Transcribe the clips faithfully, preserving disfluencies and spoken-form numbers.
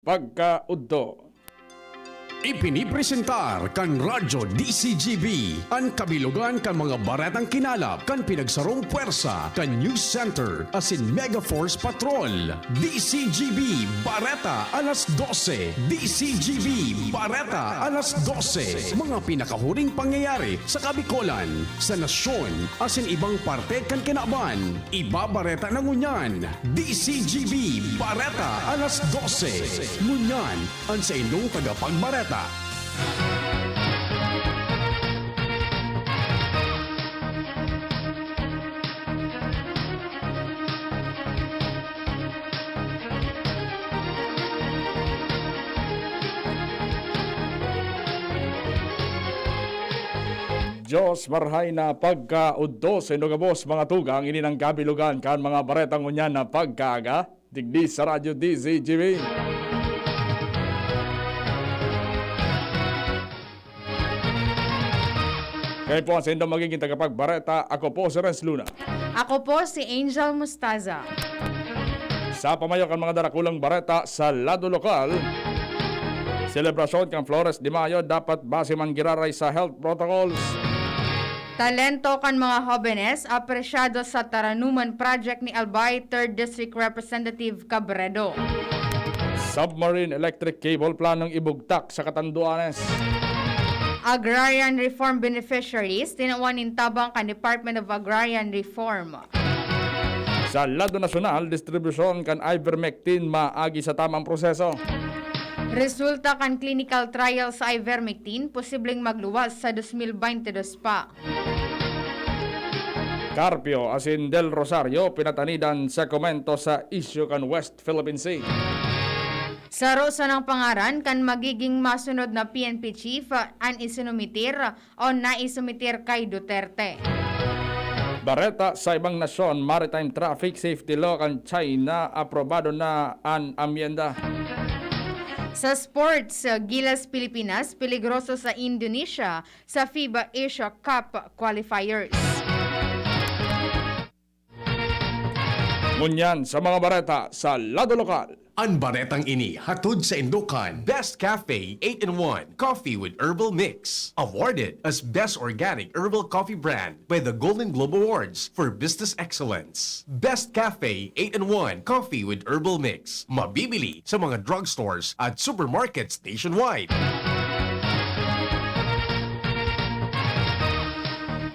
Pagkaudto. Ipinipresentar kan Radyo D C G B an kabilogan kan mga baretang kinalap kan pinagsarong pwersa kan News Center asin Mega Force Patrol. D C G B Bareta alas dose. D C G B Bareta alas dose. Mga pinakahuring pangyayari sa Kabikolan, sa nasyon, asin ibang parte kan kinaban. Ibabareta na ngunyan, D C G B Bareta alas dose. Ngunyan, an saindong tagapagbareta. Dios marhay na pagkaudto sa indo gabos, mga tugang. Ini nang kabilogan kan mga bareta ngunyan na pagkaaga digdi sa Radyo D Z G B. Kayo po ang saindong magiging tagapagbareta. Ako po si Renz Luna. Ako po si Angel Mustaza. Sa pamayo kan mga darakulang bareta sa lado lokal, selebrasyon kan Flores de Mayo dapat base man giraray sa health protocols. Talento kan mga hobenes apresyado sa Taranuman Project ni Albay, Third District Representative Cabredo. Submarine electric cable planong ibugtak sa Catanduanes. Agrarian reform beneficiaries tinawan nin tabang kan Department of Agrarian Reform. Sa lado nasyonal, distribusyon kan ivermectin maagi sa tamang proseso. Resulta kan clinical trial sa ivermectin posibleng magluwas sa dos mil baynte dos pa. Carpio asin Del Rosario pinatanidan sa komento sa isyu kan West Philippine Sea. Saro sanang pangaran kan magiging masunod na P N P chief an isinumitir o naisumitir kay Duterte. Bareta sa ibang nasyon, maritime traffic safety law kan China, aprobado na an amyenda. Sa sports, Gilas Pilipinas peligroso sa Indonesia sa FIBA Asia Cup qualifiers. Ngunyan sa mga bareta sa lado lokal. An baretang ini hatod saindo kan Best Cafe eight-in-one Coffee with Herbal Mix, awarded as Best Organic Herbal Coffee Brand by the Golden Globe Awards for Business Excellence. Best Cafe eight-in-one Coffee with Herbal Mix, mabibili sa mga drugstores at supermarkets nationwide.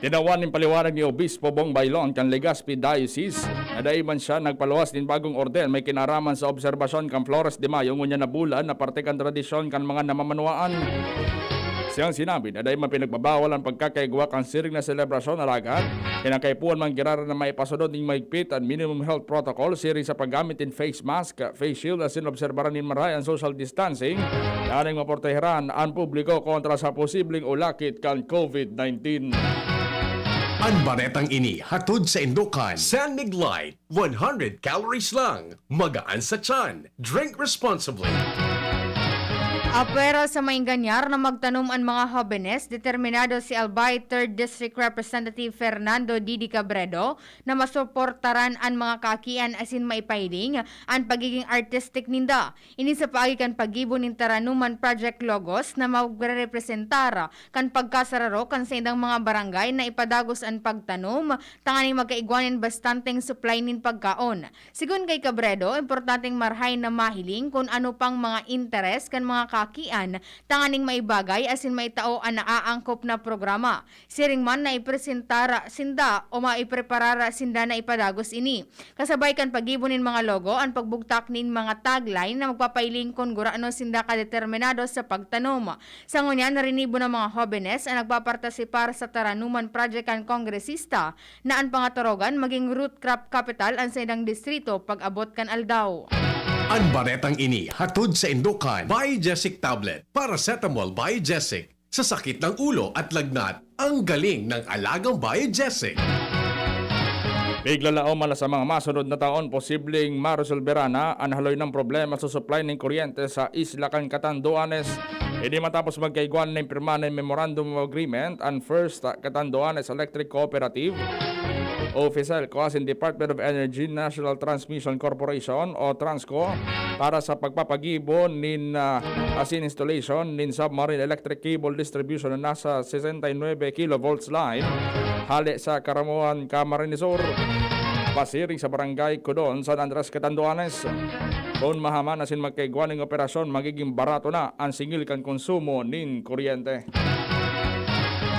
Tinawan nin paliwanag ni Obispo Bong Bailon kan Legazpi Diocese na dai man siya nagpaluwas nin bagong orden may kinaraman sa obserbasyon kan Flores de Mayo ngunyan na bulan na parte kan tradisyon kan mga namamanwaan. Siyang sinabi na dai man pinagbabawal an pagkakaigwa kan siring na selebrasyon, alagad kinakaipuhan man giraray na maipasunod nin mahigpit an minimum health protocol siring sa paggamit nin face mask, face shield asin obserbaran nin maray an social distancing, tanganing maproteheran an publiko kontra sa posibleng ulakit kan COVID nineteen. An baretang ini hatod saindo kan San Mig Light, one hundred calories lang, magaan sa tiyan, drink responsibly. Apwera sa maenganyar na magtanom an mga hobenes, determinado si Albay Third District Representative Fernando Didi Cabredo na masuportaran an mga kaakian asin maipahiling an pagiging artistic ninda. Ini sa paagi kan paggibo nin Taranuman Project Logos na magrerepresentar kan pagkasararo kan saindang mga barangay na ipadagos an pagtanom tanganing magkaigwa nin bastanteng supply nin pagkaon. Sigon kay Cabredo, importanteng marhay na mahiling kun ano pang mga interes kan mga kaakian tanganing maibagay asin maitao an naaangkop na programa. Siring man na ipresentar sinda o maipreparar sinda na ipadagos ini. Kasabay kan paggibo nin mga logo, an pagbugtak nin mga tagline na magpapahiling kun gurano sinda kadeterminado sa pagtanom. Sa ngunyan, rinibo na mga hobenes an nagpapartisipar sa Taranuman Project kan kongresista na an Pangatorogan maging root crop capital an saindang distrito pag-abot kan aldaw. An baretang ini hatod saindo kan Biogesic Tablet, Paracetamol Biogesic, sa sakit ng ulo at lagnat, ang galing ng alagang Biogesic. Piglalaom man sa mga masunod na taon, posibleng maresolbera na an haloy na problema sa supply nin kuryente sa isla kan Catanduanes. Ini matapos magkaigwa na nin pirma nin Memorandum of Agreement an First Catanduanes Electric Cooperative OFICELCO asin Department of Energy National Transmission Corporation o Transco para sa pagpapagibo nin, ah, asin installation nin submarine electric cable distribution na nasa sesenta y nuebe kilovolts line hale sa Caramuan, Camarines Sur, pasiring sa Barangay Codon, San Andres, Catanduanes. Kun mahaman asin magkaigwa ning operasyon, magiging barato na an singil kan konsumo nin kuryente.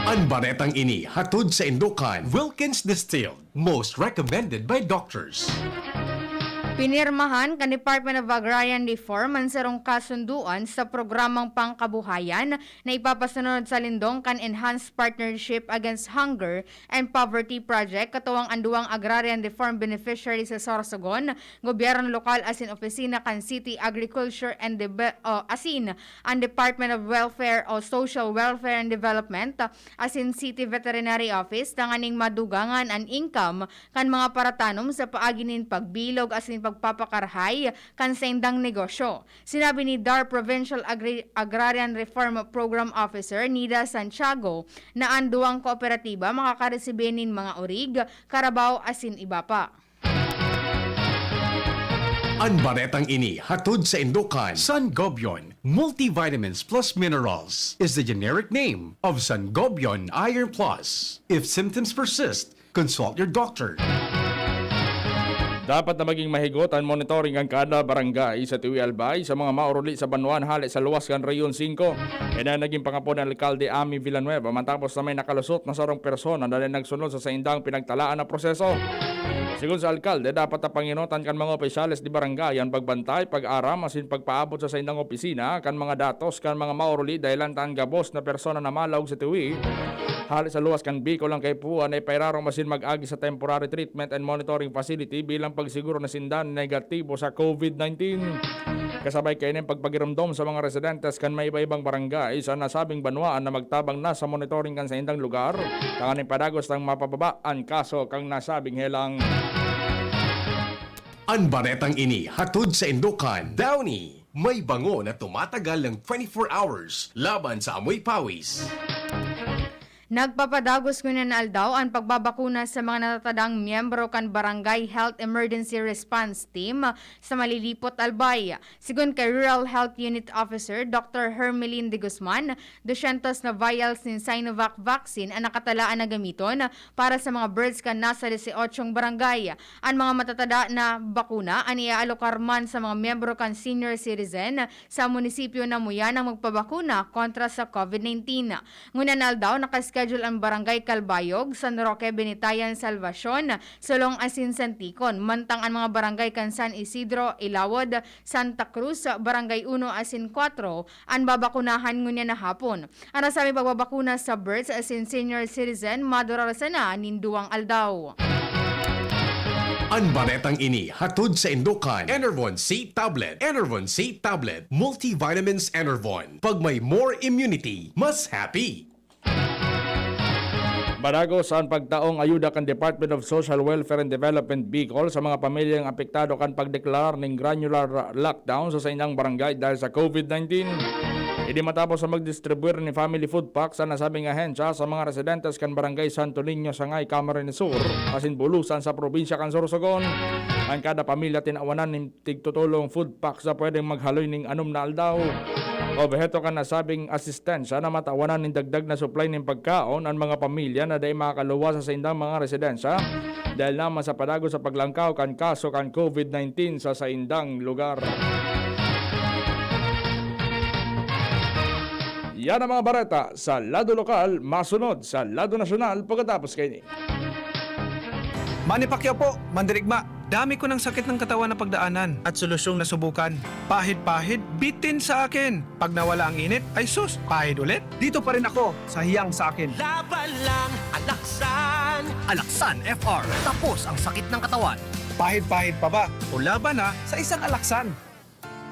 An baretang ini hatod saindo kan Wilkins Distilled, most recommended by doctors. Pinirmahan kan Department of Agrarian Reform an sarong kasunduan sa programang pangkabuhayan na ipapasunod sa lindong kan Enhanced Partnership Against Hunger and Poverty Project, katuwang an duwang agrarian reform beneficiary sa Sorsogon, gobyerno lokal asin opisina kan City Agriculture and Debe-, o, asin an Department of Welfare o Social Welfare and Development, asin City Veterinary Office, tanganing madugangan an income kan mga paratanom sa paagi nin pagbilog asin pagpapakarahay kan saindang negosyo. Sinabi ni DAR Provincial Agri-, Agrarian Reform Program Officer Nida Santiago na an duwang kooperatiba makakaresibi nin mga orig, karabaw asin iba pa. An baretang ini hatod saindo kan Sangobion Multivitamins Plus Minerals is the generic name of Sangobion Iron Plus. If symptoms persist, consult your doctor. Dapat na maging mahigot an monitoring kan kada barangay sa Tiwi, Albay sa mga maoruli sa banwaan hale sa luwas kan Rehiyon singko. Yan ang naging pangapo ni Alkalde Ami Villanueva matapos na may nakalusot na sarong persona na nagsunod sa saindang pinagtalaan na proseso. Sigon sa alkalde, dapat na panginotan kan mga opisyales di barangay an pagbantay, pag-aram asin pagpaabot sa saindang opisina kan mga datos kan mga maoruli dahelan ta an gabos na persona na malaog sa Tiwi hale sa luwas kan Bicol an kaipuhan na ipairarom asin mag-agi sa temporary treatment and monitoring facility bilang pagsiguro na sinda negatibo sa COVID nineteen. Kasabay kaini an pagpagiromdom sa mga residentes kan may iba-ibang barangay sa nasabing banwaan na magtabang na sa monitoring kan saindang lugar, tanganing padagos nang mapababa an kaso kan nasabing helang. An baretang ini hatod saindo kan Downy. May bango na tumatagal ng twenty-four hours laban sa amoy pawis. Nagpapadagos ngunyan na aldaw an pagbabakuna sa mga natatadang miyembro kan Barangay Health Emergency Response Team sa Malilipot, Albay. Sigon kay Rural Health Unit Officer Doctor Hermelin de Guzman, dusyentos na vials nin Sinovac vaccine an nakatalaan na gamiton para sa mga births kan nasa dieciocho barangay. An mga matatada na bakuna an iaalokar man sa mga miyembro kan senior citizen sa munisipyo na muya nang magpabakuna kontra sa COVID nineteen. Ngunyan na aldaw, naka-schedule an Barangay Calbayog, San Roque, Binitayan, Salvacion, Solong asin Santicon, mantang an mga barangay kan San Isidro, Ilawod, Santa Cruz, Barangay Uno asin Cuatro an babakunahan ngunyan na hapon. An nasabing pagbabakuna sa births asin senior citizen madurar sana nin duwang aldaw. An baretang ini hatod saindo kan Enervon C Tablet. Enervon C Tablet. Multivitamins Enervon. Pag may more immunity, mas happy. Barago sa pagtaong ayuda kan Department of Social Welfare and Development Bicol sa mga pamilyang apektado kan pagdeklarar ning granular lockdown sa saindang barangay dahil sa COVID nineteen. Ini matapos sa magdistribuir nin family food packs an nasabing ahensya sa mga residentes kan Barangay Santo Niño, Sangay, Camarines Sur, asin Bulusan sa probinsya kan Sorsogon. An kada pamilya tinawanan nin tigtutulong food packs na pwedeng maghaloy ning anom na aldaw. Obheto kan nasabing asistensya na matawanan nin dagdag na supply nin pagkaon an mga pamilya na dai makakaluwas sa saindang mga residensya dahil naman sa padago sa paglangkaw kan kaso kan COVID nineteen sa saindang lugar. Yan ang mga bareta sa lado lokal, masunod sa lado nasyonal pagkatapos kaini. Manny Pacquiao po, mandirigma. Dami ko ng sakit ng katawan na pagdaanan at solusyong nasubukan. Pahid-pahid, bitin sa akin. Pag nawala ang init, ay sus, pahid ulit. Dito pa rin ako sa hiyang sa akin. Laban lang, Alaksan. Alaksan F R. Tapos ang sakit ng katawan. Pahid-pahid pa ba? O laban na sa isang Alaksan.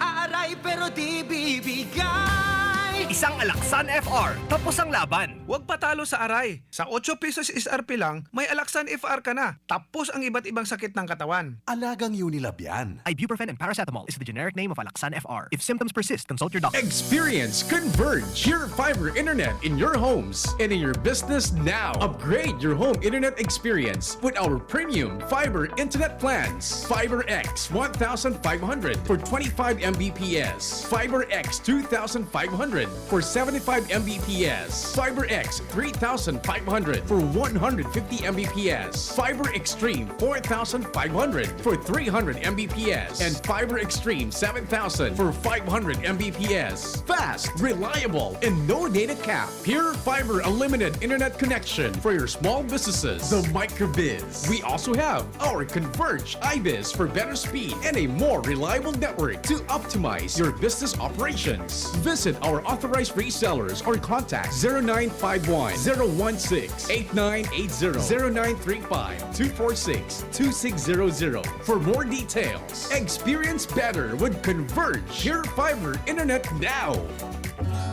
Aaray pero di bibigay. Isang Alaxan F R, tapos ang laban. Huwag patalo sa aray. Sa otso pesos S R P lang, may Alaxan F R ka na. Tapos ang iba't ibang sakit ng katawan. Alagang Unilab yan. Ibuprofen and paracetamol is the generic name of Alaxan F R. If symptoms persist, consult your doctor. Experience Converge, your fiber internet in your homes and in your business now. Upgrade your home internet experience with our premium fiber internet plans. Fiber X one thousand five hundred for twenty-five M B P S. Fiber X two thousand five hundred for seventy-five M B P S. Fiber X three thousand five hundred for one hundred fifty M B P S. Fiber Extreme four thousand five hundred for three hundred M B P S. And Fiber Extreme seven thousand for five hundred M B P S. Fast, reliable, and no data cap. Pure Fiber Unlimited Internet Connection for your small businesses. The Microbiz. We also have our Converge IBIZ for better speed and a more reliable network to optimize your business operations. Visit our authorized resellers or contact zero nine five one, zero one six, eight nine eight zero, zero nine three five, two four six, two six zero zero for more details. Experience better with Converge, your fiber internet now.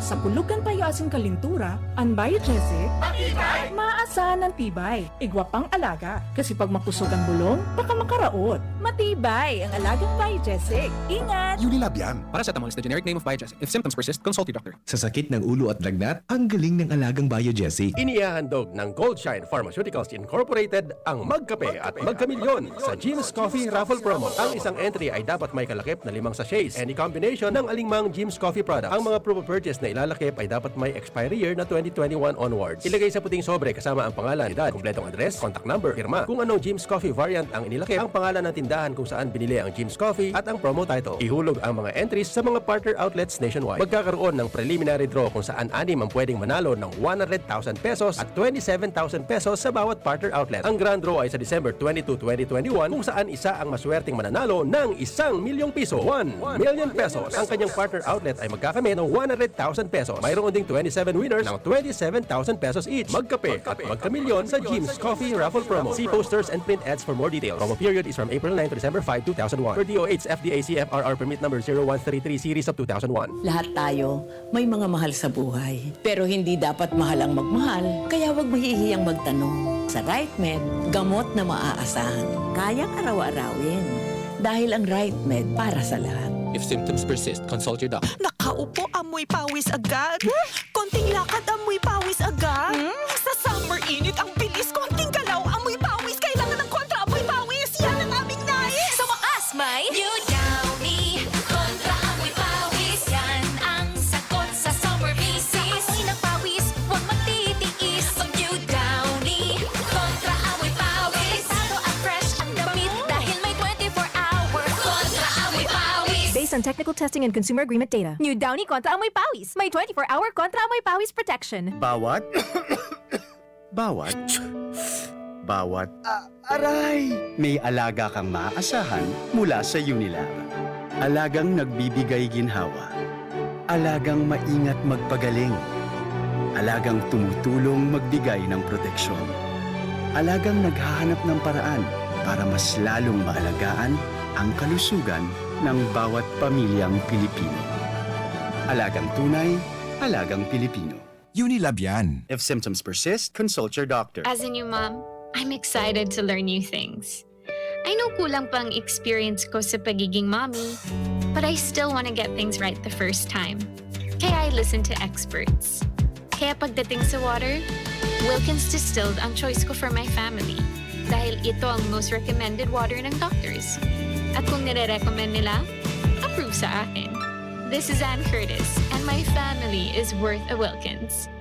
Sa pulog kan payo asin kalintura, an Biogesic, matibay! Maaasahan an tibay. Igwa pang alaga, kasi pag makusog an bulong, baka makaraot. Matibay ang alagang Biogesic. Ingat! Unilab yan. Paracetamol is the generic name of Biogesic. If symptoms persist, consult your doctor. Sa sakit ng ulo at lagnat, ang galing ng alagang Biogesic. Inihahandog ng Goldshine Pharmaceuticals Incorporated ang Magkape at Magkamilyon sa Jim's Coffee Raffle Promo. Ang isang entry ay dapat may kalakip na limang sachets. Any combination ng aling mang Jim's Coffee product. Ang mga proof of purchase na ilalakip ay dapat may expiry year na twenty twenty-one onwards. Ilagay sa puting sobre kasama ang pangalan, edad, kompletong address, contact number, pirma. Kung anong Jim's Coffee variant ang inilakip, ang pangalan ng tindahan kung saan binili ang Jim's Coffee at ang promo title. Ihulog ang mga entries sa mga partner outlets nationwide. Magkakaroon ng preliminary draw kung saan anim ang pwedeng manalo ng one hundred thousand pesos at twenty-seven thousand pesos sa bawat partner outlet. Ang grand draw ay sa December twenty-two, twenty twenty-one, kung saan isa ang maswerteng mananalo ng isang milyong piso, one million pesos. Ang kanyang partner outlet ay magkakamit ng one hundred thousand pesos. Mayroon ding twenty-seven winners ng twenty-seven thousand pesos each. Magkape at magkamilyon sa Jim's Coffee Raffle Promo. See posters and print ads for more details. Promo period is from April nine to December five, two thousand one. Per D O H F D A C F R R permit number zero one three three series of two thousand one. Lahat tayo may mga mahal sa buhay. Pero hindi dapat mahal ang magmahal, kaya huwag mahihiyang magtanong. Sa RightMed, gamot na maaasahan. Kayang araw-arawin. Dahil ang RightMed para sa lahat. If symptoms persist, consult your doctor. Nakaupo, amoy pawis agad. Konting lakad, amoy pawis agad. Hmm? Sa summer init, ang bilis, konting galaw, amoy pawis. Kailangan ng kontra amoy pawis. Yan ang aming nais. Sa wakas, may New Downy Kontra Amoy Pawis. Yan ang sagot sa summer visis. Sa amoy ng pawis, huwag magtitiis. Mag New Downy Kontra Amoy Pawis. Delikado at fresh ang damit dahil may twenty-four hour Kontra Amoy Pawis. Based on technical testing and consumer agreement data. New Downy Kontra Amoy Pawis. May twenty-four hour Kontra Amoy Pawis protection. Bawat, bawat, bawat, ah, aray! May alaga kang maaasahan mula sa Unilab. Alagang nagbibigay ginhawa. Alagang maingat magpagaling. Alagang tumutulong magbigay ng proteksyon. Alagang naghahanap ng paraan para mas lalong maalagaan ang kalusugan ng bawat pamilyang Pilipino. Alagang tunay, alagang Pilipino. Unilab yan. If symptoms persist, consult your doctor. As a new mom, I'm excited to learn new things. I know kulang pa ang experience ko sa pagiging mommy, but I still want to get things right the first time. Kaya I listen to experts. Kaya pagdating sa water, Wilkins Distilled ang choice ko for my family. Dahil ito ang most recommended water ng doctors. At kung nire-recommend nila, approve sa akin. This is Ann Curtis, and my family is worth a Wilkins.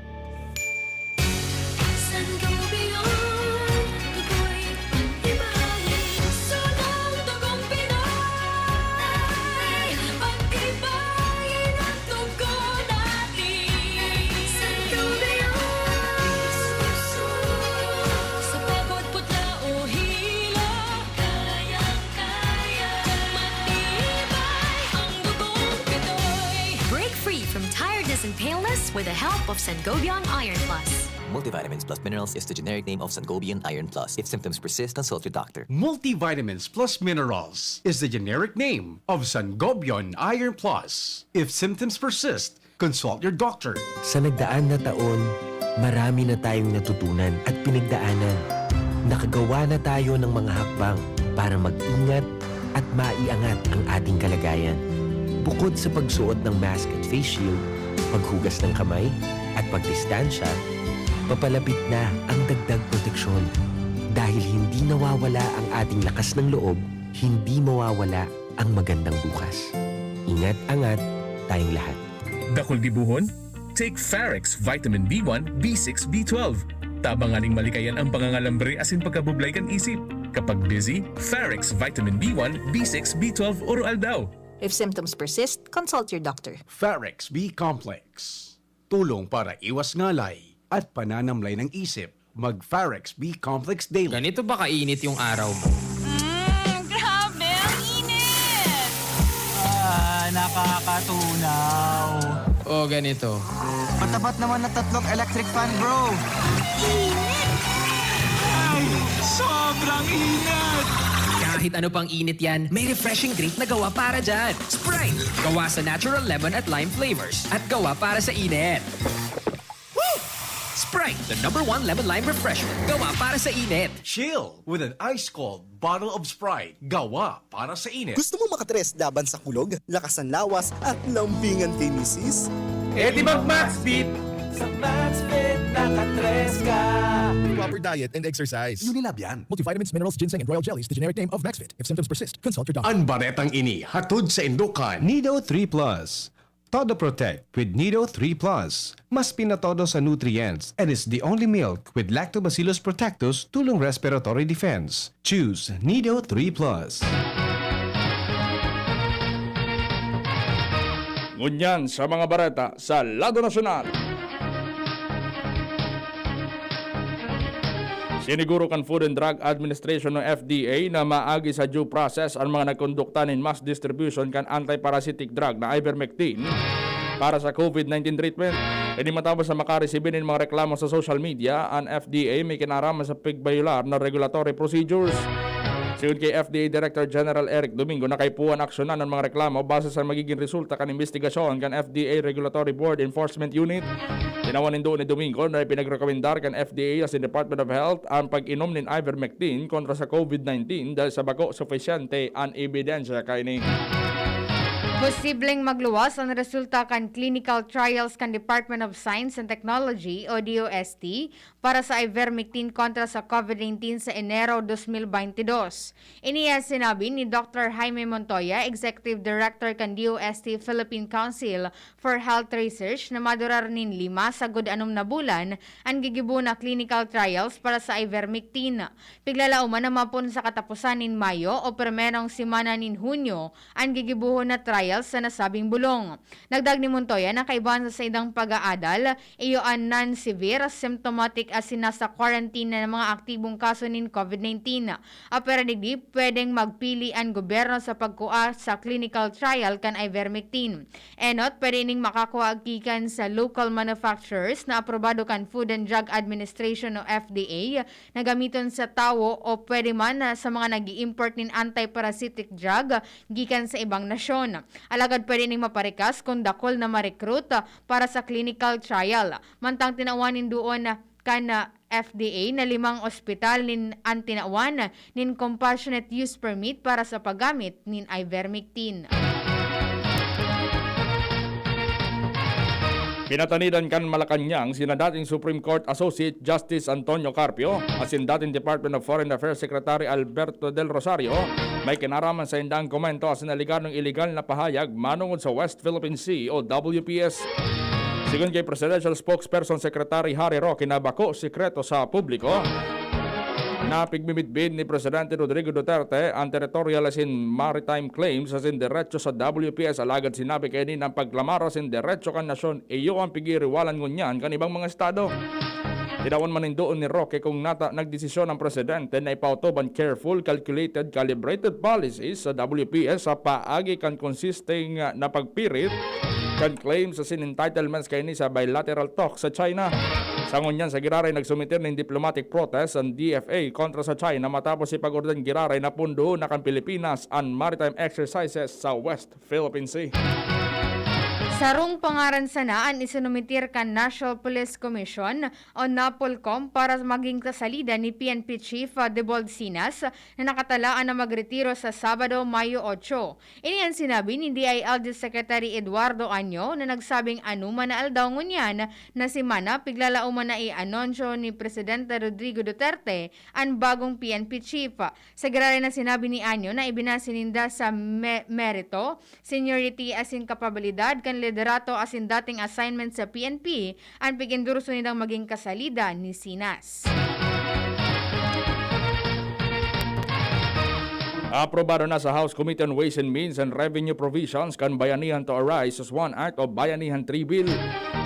Break free from tiredness and paleness with the help of Sangobion Iron Plus. Multivitamins plus minerals is the generic name of Sangobion Iron Plus. If symptoms persist, consult your doctor. Multivitamins plus minerals is the generic name of Sangobion Iron Plus. If symptoms persist, Consult your doctor. Sa nagdaan na taon, marami na tayong natutunan at pinagdaanan. Nakagawa na tayo ng mga hakbang para mag-ingat at maiangat ang ating kalagayan. Bukod sa pagsuot ng mask at face shield, paghugas ng kamay, at pagdistansya, papalapit na ang dagdag proteksyon. Dahil hindi nawawala ang ating lakas ng loob, hindi mawawala ang magandang bukas. Ingat-angat tayong lahat. Dakul gibohon? Take Farex Vitamin B one, B six, B twelve. Tabang nganing malikayan ang pangangalambre asin pagkabublay kan isip. Kapag busy, Farex Vitamin B one, B six, B twelve Oro Aldaw. If symptoms persist, consult your doctor. Farex B Complex. Tulong para iwas ngalay at pananamlay ng isip. Mag Farex B Complex Daily. Ganito ba kainit yung araw mo? Mm, grabe, ang init! Ah, nakakatunaw. O ganito. Matapat naman na tatlong electric fan, bro. Init! Ay, sobrang init! Kahit ano pang init yan, may refreshing drink na gawa para dyan. Sprite! Gawa sa natural lemon at lime flavors at gawa para sa init. Woo! Sprite, the number one lemon lime refreshment. Gawa para sa init. Chill with an ice cold bottle of Sprite. Gawa para sa init. Gusto mo makatres laban sa kulog, lakas ng lawas, at lambingan kay misis? Eh di mag Maxfit! Sa Maxfit, nakatres ka. Proper diet and exercise. Unilab yan. Multivitamins, minerals, ginseng, and royal jellies, the generic name of Maxfit. If symptoms persist, consult your doctor. Ang baretang ini hatod sa Indokan. Nido three Plus. Todo Protect with Nido three Plus. Mas pinatodo sa nutrients and is the only milk with Lactobacillus protectus tulong respiratory defense. Choose Nido three Plus. Ngunyan sa mga bareta sa lado nasyonal. Siniguro kan Food and Drug Administration o F D A na maagi sa due process an mga nagkondukta nin mass distribution kan antiparasitic drug na ivermectin para sa COVID nineteen treatment. Ini matapos na makaresibi nin mga reklamo sa social media, an F D A may kinaraman sa pigbayular na regulatory procedures. Sigon ki F D A Director General Eric Domingo, nakaipuhan aksyonan an mga reklamo base sa magigin resulta kan imbestigasyon kan F D A Regulatory Board Enforcement Unit. Tinawan nindo ni Domingo na ipinagrekomendar kan F D A asin Department of Health an pag-inom nin ivermectin kontra sa COVID nineteen dahil sa bako sufisyente an ebidensya kaini. Posibleng magluwas an resulta kan clinical trials kan Department of Science and Technology o D O S T para sa ivermectin kontra sa COVID nineteen sa Enero dos mil baynte dos. Ini an sinabi ni Doktor Jaime Montoya, Executive Director kan D O S T Philippine Council for Health Research, na madurar nin lima sagod anom na bulan an gigibo na clinical trials para sa ivermectin. Piglalaoman na mapon sa kataposan nin Mayo o primerong semana nin Hunyo an gigibohon na trials sa nasabing bulong. Nagdag ni Montoya na kaibahan sa saindang pag-aadal, iyo an non-severe, symptomatic asin nasa quarantine na mga aktibong kaso nin COVID nineteen. Apwera digdi, pwedeng magpili an gobyerno sa pagkua sa clinical trial kan ivermectin. Enot, pwede ining makakua gikan sa local manufacturers na aprobado kan Food and Drug Administration o F D A na gamiton sa tawo o pwede man sa mga nag-i-import nin antiparasitic drug gikan sa ibang nasyon. Alagad pwede ning maparikas kun dakul na ma-recruit para sa clinical trial. Mantang tinawan nin duon kan F D A na limang ospital nin an tinawan nin compassionate use permit para sa paggamit nin ivermectin. Pinatanidan kan Malacañang sina dating Supreme Court Associate Justice Antonio Carpio asin dating Department of Foreign Affairs Secretary Alberto Del Rosario, may kinaraman sa indang komento asin alegadong iligal na pahayag manongod sa West Philippine Sea o W P S. Sigon kay Presidential Spokesperson Secretary Harry Roque na bako sikreto sa publiko, na pigmimidbid ni Presidente Rodrigo Duterte an territorial asin maritime claims asin derecho sa W P S, alagad sinabi kaini na an pagklamar asin derecho kan nasyon iyo an pigiriwalan ngunyan kan ibang mga estado. Tinawan man nin duon ni Roque kung nata nagdesisyon ang presidente na ipautob an careful, calculated, calibrated policies sa W P S sa paagi kan consisting na pagpirit kan claims asin entitlements kaini sa bilateral talks sa China. Sa ngunyan sa giraray, nagsumiter nin diplomatic protest an D F A kontra sa China matapos ipag-ordan giraray na pundoon na kan Pilipinas an maritime exercises sa West Philippine Sea. Sarong pangaran sana an isinumitir kan National Police Commission o NAPOLCOM para maging kasalida ni P N P Chief, ah, Debold Sinas, na nakatalaan na magretiro sa Sabado, Mayo otso. Ini an sinabi ni D I L G Secretary Eduardo Año, na nagsabing anoman na aldaw ngunyan na semana, piglalauman na i-anunsyo ni Presidente Rodrigo Duterte an bagong P N P Chief. Sa giraray na sinabi ni Año na ibinase ninda sa me-, merito, seniority asin kapabilidad kan liderato asin dating assignment sa P N P an pag-endorso nindang maging kasalida ni Sinas. Aprobado na sa House Committee on Ways and Means and Revenue Provisions kan Bayanihan to Arise as One Act o Bayanihan three Bill.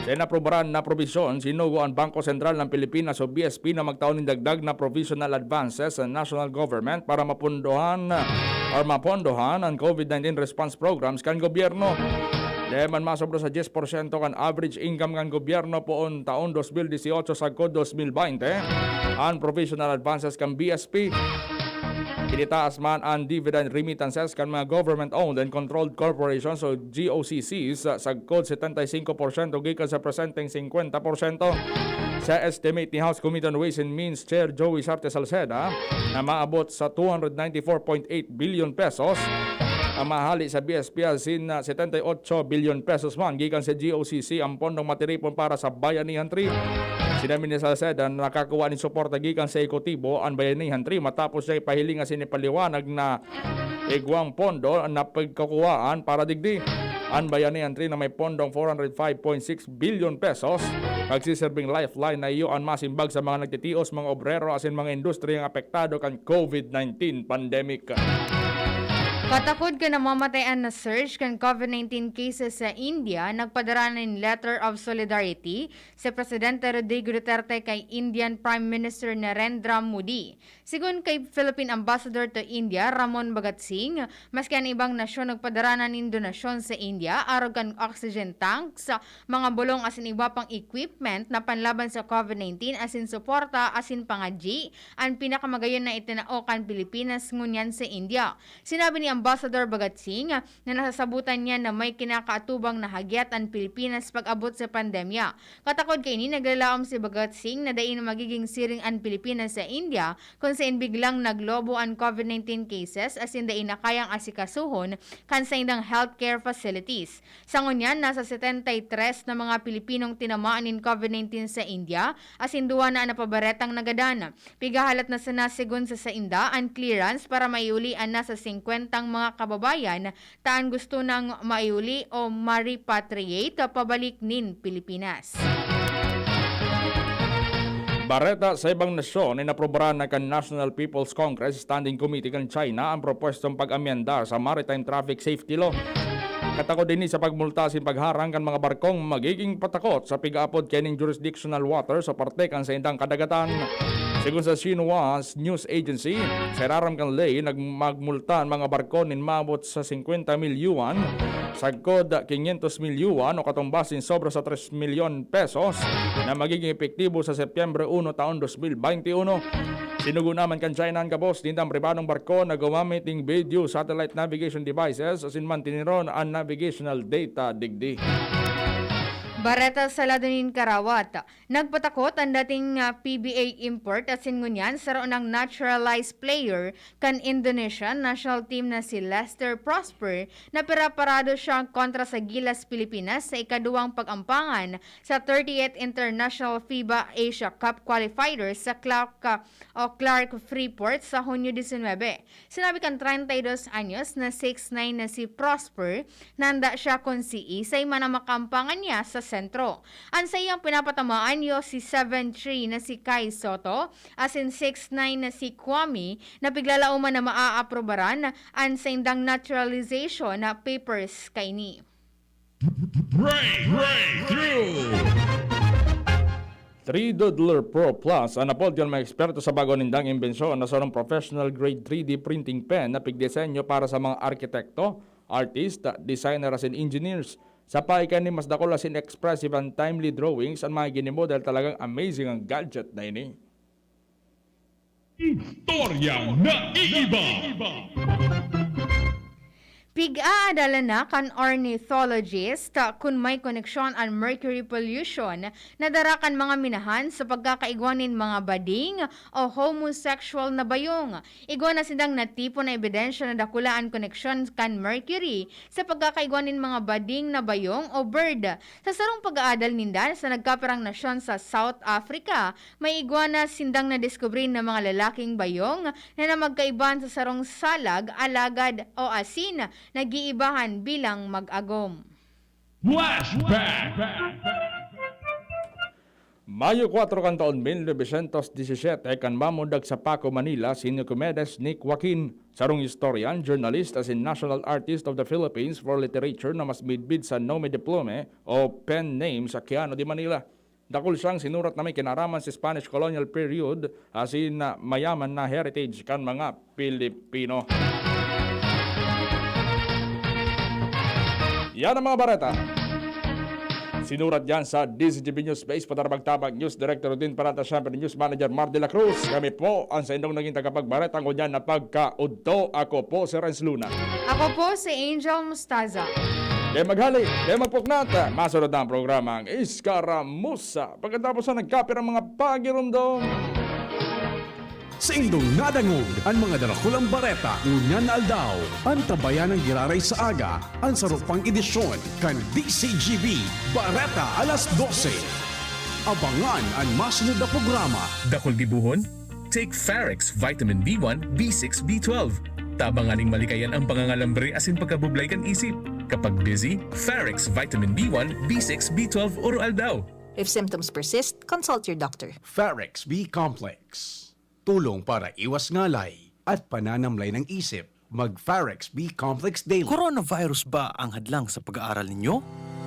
Sa inaprobaran na probisyon, sinugo ang Bangko Sentral ng Pilipinas o B S P na magtao nin dagdag na provisional advances sa national government para mapondohan or mapondohan ang COVID nineteen response programs kan gobyerno. Dai man masobra sa diyes porsyento kan average income kan gobyerno poon taon dos mil dieciocho sagkod dos mil baynte, ang provisional advances kan B S P. Tinitaas man ang dividend remittances kan mga government-owned and controlled corporations o G O C Cs, sagkod setenta y cinco porsyento gikan sa presenteng singkwenta porsyento. Sa estimate ni House Committee on Ways and Means Chair Joey Sarte Salceda na maabot sa two hundred ninety-four point eight billion pesos ang mahali sa B S P asin, ah, setenta y ocho billion pesos man gikan sa G O C C ang pondong matiripon para sa Bayanihan three. Sinabi ni Salceda na nakakuha nin suporta gikan sa Ehekutibo an Bayanihan three matapos niya ipahiling asin ipaliwanag na igwang pondo na pagkakuhaan para digdi. An Bayanihan three na may pondong four hundred five point six billion pesos, magsiserbing lifeline na iyo an masimbag sa mga nagtitios, mga obrero asin mga industriyang apektado kan COVID nineteen pandemic. Patakod kan namamatayan na surge kan COVID nineteen cases sa India, nagpadara nin letter of solidarity si Presidente Rodrigo Duterte kay Indian Prime Minister Narendra Modi. Sigon kay Philippine Ambassador to India, Ramon Bagatsing, maski an ibang nasyon nagpadara na nin donasyon sa India, arog kan oxygen tanks, mga bulong asin iba pang equipment na panlaban sa COVID nineteen asin suporta asin pangadyi, an pinakamagayon na itinao kan Pilipinas ngunyan sa India. Sinabi ni Ambassador Bagatsing na nasasabutan niya na may kinakaatubang na hagyat an Pilipinas pag-abot sa pandemya. Katakod kaini, naglalaom si Bagatsing na dai na magiging siring an Pilipinas sa India kun sain biglang naglobo an COVID nineteen cases asin dai na kayang asikasuhon kan saindang healthcare facilities. Sa ngunyan, nasa setenta y tres na mga Pilipinong tinamaan nin COVID nineteen sa India, asin duwa na an napabaretang nagadan. Pighahalat na sana, sigon sa sainda, an clearance para maiuli an nasa singkwentang mga kababayan ta an gusto nang maiuli o ma-repatriate pabalik nin Pilipinas. Bareta sa ibang nasyon, inaprobaran na kan National People's Congress Standing Committee kan China ang propwestong pag-amyendar sa Maritime Traffic Safety Law. Katakod ini sa pagmulta asin pagharang kan mga barkong magiging patakot sa pig-aapod kaining jurisdictional waters o parte kan saindang kadagatan. Sigon sa Xinhua News Agency, sa irarom kan ley, nag-, magmulta an mga barko nin maabot sa singkwenta mil yuan, sagkod quinientos mil yuan o katumbas nin sobra sa tres milyon pesos na magiging epektibo sa Setyembre uno taon dos mil baynte uno. Sinugo naman kan China an gabos nindang pribadong barko na gumamit ning video satellite navigation devices asin mantiniron an navigational data digdi. Bareta sa lado nin karawat. Nagpatakot an dating, ah, P B A import asin ngunyan saro nang naturalized player kan Indonesian national team na si Lester Prosper na piraparado siya kontra sa Gilas Pilipinas sa ikaduwang pag-ampangan sa thirtieth International FIBA Asia Cup Qualifiers sa Clark, ah, o Clark Freeport sa Hunyo disinwebe. Sinabi kan treinta y dos anyos na six nine na si Prosper, nanda siya kun si Isay man ang makampangan niya sa sentro. An saiyang pinapatamaan iyo si seven three na si Kai Soto, asin six nine na si Kwame, na piglalauman na maaaprobaran an saindang naturalization na papers kaini. Break, breakthrough! Three Doodler Pro Plus an apod kan mga eksperto sa bago nindang imbensyon na sarong professional grade three D printing pen na pigdisenyo para sa mga arkitekto, artist, designer asin engineers. Sa pahay kaini, mas dakul asin expressive an timely drawings an mga ginimodel. Talagang amazing ang gadget na ini. Istoryang naiiba. Pig-aadalan na kan ornithologist kun may koneksyon an mercury pollution na dara kan mga minahan sa pagkakaigwa nin mga bading o homosexual na bayong. Igwa na sindang natipon na ebidensya na dakula an koneksyon kan mercury sa pagkakaigwa nin mga bading na bayong o bird. Sa sarong pag-aadal ninda sa nagkapirang nasyon sa South Africa, may igwa na sindang nadiskubre na mga lalaking bayong na namagkaiban sa sarong salag, alagad o asin, nag-iibahan bilang mag-agom. Flashback! Mayo kwatro kan taon mil novecientos disisiete, kan mamundag sa Paco, Manila, si Nicomedes Nick Joaquin, sarong historian, journalist asin National Artist of the Philippines for Literature na mas midbid sa Nome Diplome o pen name sa Kiano de Manila. Dakul siyang sinurat na may kinaraman sa Spanish colonial period asin na mayaman na heritage kan mga Pilipino. Yan ang mga bareta. Sinurat yan sa D Z G B News Space, Patarabag-tabag, News Director Rodin Parata, siyempre News Manager Mar de la Cruz. Kami po ang sa indong naging tagapagbareta ngunyan na pagkaudto. Ako po si Renz Luna. Ako po si Angel Mustaza. Kaya maghali, kaya magpuknat, masunod na ang programang Iskaramusa. Pagkatapos na nagkapirang mga pagirumdom. Saindong nadangog an mga darakulang bareta ngunyan na aldaw. Antabayanan giraray sa aga an saro pang edisyon kan D C G B Bareta alas dose. Abangan an masunod na programa. Dakul gibohon? Take Farex Vitamin B one, B six, B twelve. Tabangan ning malikayan ang pangangalambre asin pagkabublay kan isip. Kapag busy, Farex Vitamin B one, B six, B twelve oro-aldaw. If symptoms persist, consult your doctor. Farex B Complex. Tulong para iwas ngalay at pananamlay ng isip. Mag Farex B Complex Daily. Coronavirus ba ang hadlang sa pag-aaral ninyo?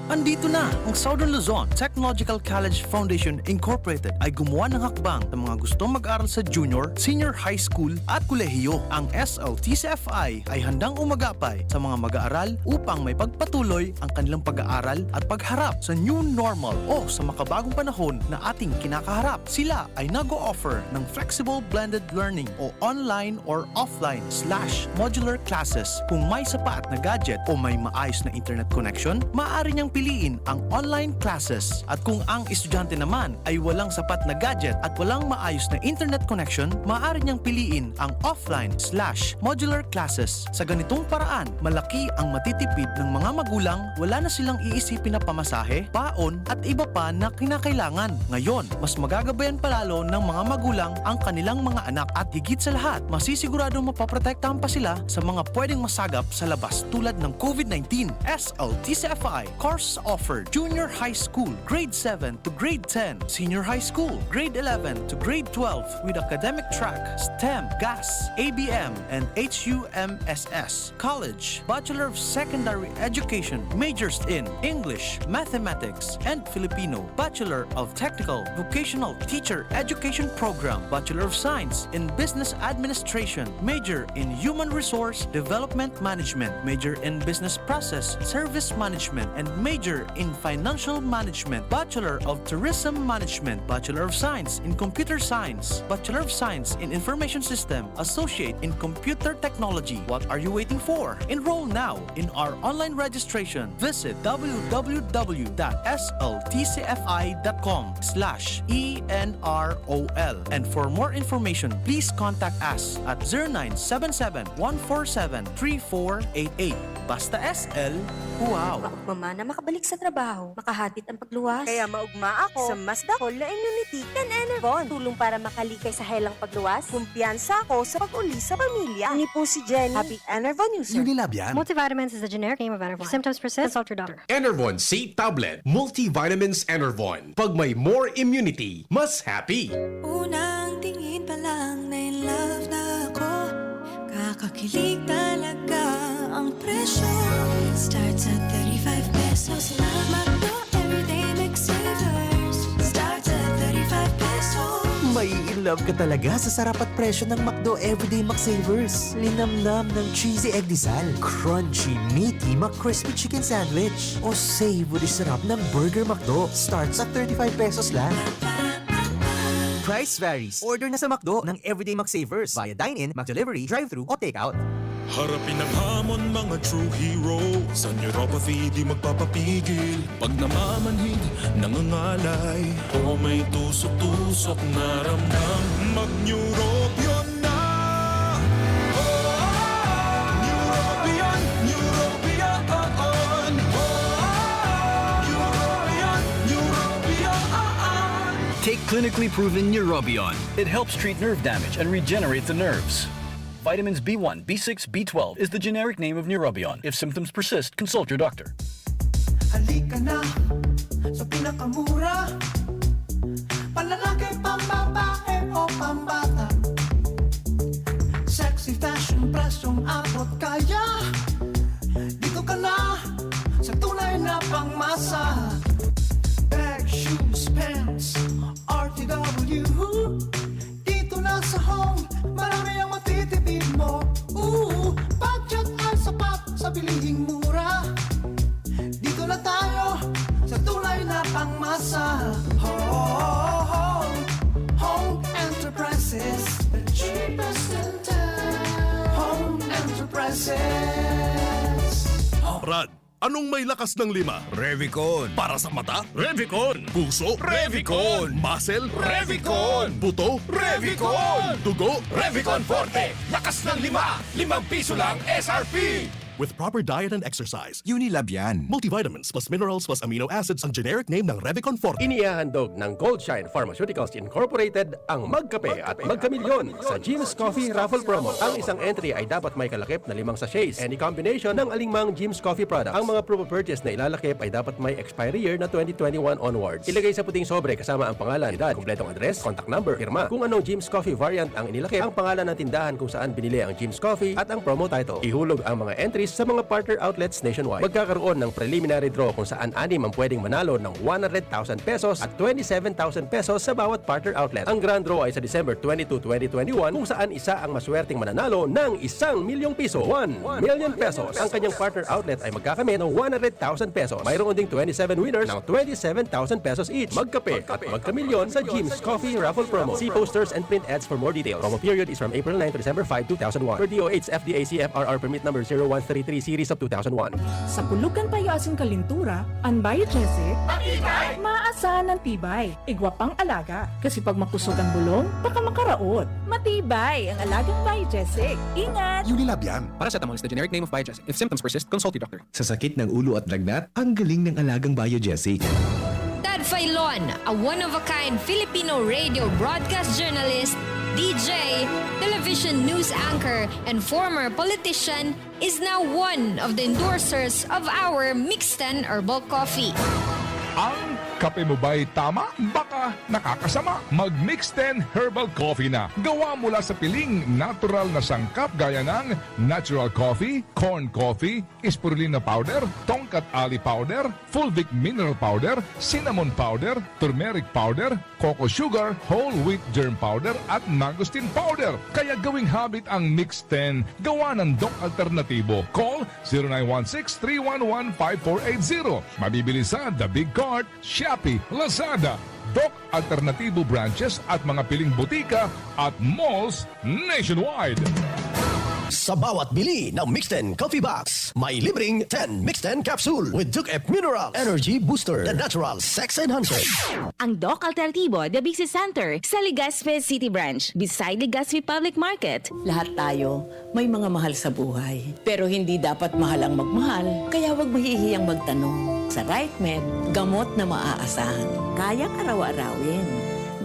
Andito na! Ang Southern Luzon Technological College Foundation Incorporated ay gumawa ng hakbang sa mga gustong mag-aral sa junior, senior high school at kolehiyo. Ang S L T C F I ay handang umagapay sa mga mag-aaral upang may pagpatuloy ang kanilang pag-aaral at pagharap sa new normal o sa makabagong panahon na ating kinakaharap. Sila ay nag-o-offer ng flexible blended learning o online or offline slash modular classes. Kung may sapat na gadget o may maayos na internet connection, maaari niyang piliin ang online classes. At kung ang estudyante naman ay walang sapat na gadget at walang maayos na internet connection, maaari niyang piliin ang offline slash modular classes. Sa ganitong paraan, malaki ang matitipid ng mga magulang, wala na silang iisipin na pamasahe, baon, at iba pa na kinakailangan. Ngayon, mas magagabayan palalo ng mga magulang ang kanilang mga anak at higit sa lahat, masisiguradong mapoprotektahan pa sila sa mga pwedeng masagap sa labas tulad ng COVID nineteen. S L T C F I course offered: Junior High School, Grade seven to Grade ten, Senior High School, Grade eleven to Grade twelve with academic track STEM, GAS, A B M, and H U M S S. College, Bachelor of Secondary Education, majors in English, Mathematics, and Filipino, Bachelor of Technical Vocational Teacher Education Program, Bachelor of Science in Business Administration, major in Human Resource Development Management, major in Business Process Service Management, and major in Financial Management, Bachelor of Tourism Management, Bachelor of Science in Computer Science, Bachelor of Science in Information System, Associate in Computer Technology. What are you waiting for? Enroll now in our online registration. Visit w w w dot s l t c f i dot com slash e n r o l. And for more information, please contact us at zero nine seven seven, one four seven, three four eight eight. Basta S L, wow! Maugma man na makabalik sa trabaho, makahatid ang pagluwas. Kaya maugma ako sa mas dakol na immunity kan Enervon. Tulong para makalikay sa helang pagluwas. Kumpiyansa ako sa pag-uli sa pamilya. Ini po si Jenny, happy Enervon user. Unilab yan. Multivitamins is the generic name of Enervon. If symptoms persist, consult your doctor. Enervon C Tablet Multivitamins Enervon. Pag may more immunity, mas happy. Unang tingin pa lang na in love na ako. Kakakilig talaga ang presyo. Starts at thirty-five pesos na. McDo Everyday Mix Savers. Starts at thirty-five pesos. Mai-in love ka talaga sa sarap at presyo ng McDo Everyday McSavers. Linamnam ng cheesy egg disal, crunchy, meaty McCrispy Chicken Sandwich, o savory sarap ng Burger McDo. Starts at thirty-five pesos lang. Price varies. Order na sa McDo ng Everyday McSavers via dine-in, McDelivery, drive-thru, o take-out. Harapin ang hamon, mga true hero. Sa neuropathy, di magpapapigil. Pag namamanhid, nangangalay, o may tusok-tusok na ramdam, mag-Neurobion na! Oh, Neurobion, Neurobion, oh, oh. Neurobion, Neurobion, oh, oh. Take clinically proven Neurobion. It helps treat nerve damage and regenerate the nerves. Vitamins B one, B six, B twelve is the generic name of Neurobion. If symptoms persist, consult your doctor. Halika na sa pinakamura. Panlalaki, pambabae o pambata. Sexy fashion, presyong abot kaya. Dito ka na sa tunay na pangmasa. Bag, shoes, pants, R T W. Dito na sa Home, marami ang matitipid mo. Ooh, budget ay sapat sa bilihing mura. Dito na tayo sa tunay na pangmasa. Home, Home Enterprises, the cheapest in town. Home Enterprises. Brad, anong may lakas ng lima? Revicon. Para sa mata? Revicon. Puso? Revicon. Muscle? Revicon. Buto? Revicon. Dugo? Revicon Forte. Lakas ng lima. Limang piso lang S R P. With proper diet and exercise. Unilab yan. Multivitamins plus minerals plus amino acids ang generic name ng Revicon Forte. Inihahandog ng Goldshine Pharmaceuticals Incorporated ang Magkape at Magkamilyon sa Jim's Coffee Raffle Promo. Ang isang entry ay dapat may kalakip na limang sachets, any combination ng alingmang Jim's Coffee product. Ang mga proof of purchase na ilalakip ay dapat may expiry year na twenty twenty-one onwards. Ilagay sa puting sobre kasama ang pangalan, edad, kumpletong address, contact number, pirma. Kung anong Jim's Coffee variant ang inilakip, ang pangalan ng tindahan kung saan binili ang Jim's Coffee at ang promo title. Ihulog ang mga entries sa mga partner outlets nationwide. Magkakaroon ng preliminary draw kung saan anim ang pwedeng manalo ng one hundred thousand pesos at twenty-seven thousand pesos sa bawat partner outlet. Ang grand draw ay sa December twenty-two, twenty twenty-one, kung saan isa ang maswerteng mananalo ng isang milyong piso, one million pesos. Ang kanyang partner outlet ay magkakamit ng one hundred thousand pesos. Mayroon ding twenty-seven winners ng twenty-seven thousand pesos each. Magkape at magkamilyon sa Jim's Coffee Raffle Promo. See posters and print ads for more details. Promo period is from April nine to December five, two thousand one. Per D O H F D A C F R R permit number zero one three three series of two thousand one. Sa pulugan payo asin kalintura, an Biogesic, matibay, maasahan an tibay. Igwa pang alaga, kasi pag makusog ang bulong, baka makaraot. Matibay ang alagang Biogesic. Ingat! Unilab yan. Paracetamol is the generic name of Biogesic. If symptoms persist, consult your doctor. Sa sakit ng ulo at lagnat, ang galing ng alagang Biogesic. Ted Filon, a one-of-a-kind Filipino radio broadcast journalist, D J, television news anchor, and former politician, is now one of the endorsers of our Mixten Herbal Coffee. Ang kape mo ba'y tama? Baka nakakasama. Mag Mixten Herbal Coffee na. Gawa mula sa piling natural na sangkap gaya ng natural coffee, corn coffee, spirulina powder, tongkat ali powder, fulvic mineral powder, cinnamon powder, turmeric powder, coco sugar, whole wheat germ powder at mangosteen powder. Kaya gawing habit ang Mix ten. Gawa ng Doc Alternatibo. Call zero nine one six three one one five four eight zero. Mabibili sa The Big Cart, Shopee, Lazada, Doc Alternatibo branches at mga piling butika at malls nationwide. Sa bawat bili ng Mixten Coffee Box, may libreng ten Mixten Capsule with Duke F Minerals Energy Booster, the natural sex enhancer. Ang Doc Alternatibo, The Bixi Center, sa Legazpi City Branch, beside Legazpi Public Market. Lahat tayo may mga mahal sa buhay. Pero hindi dapat mahal ang magmahal, kaya huwag mahihiyang magtanong. Sa Right Med, gamot na maaasahan. Kayang araw-arawin.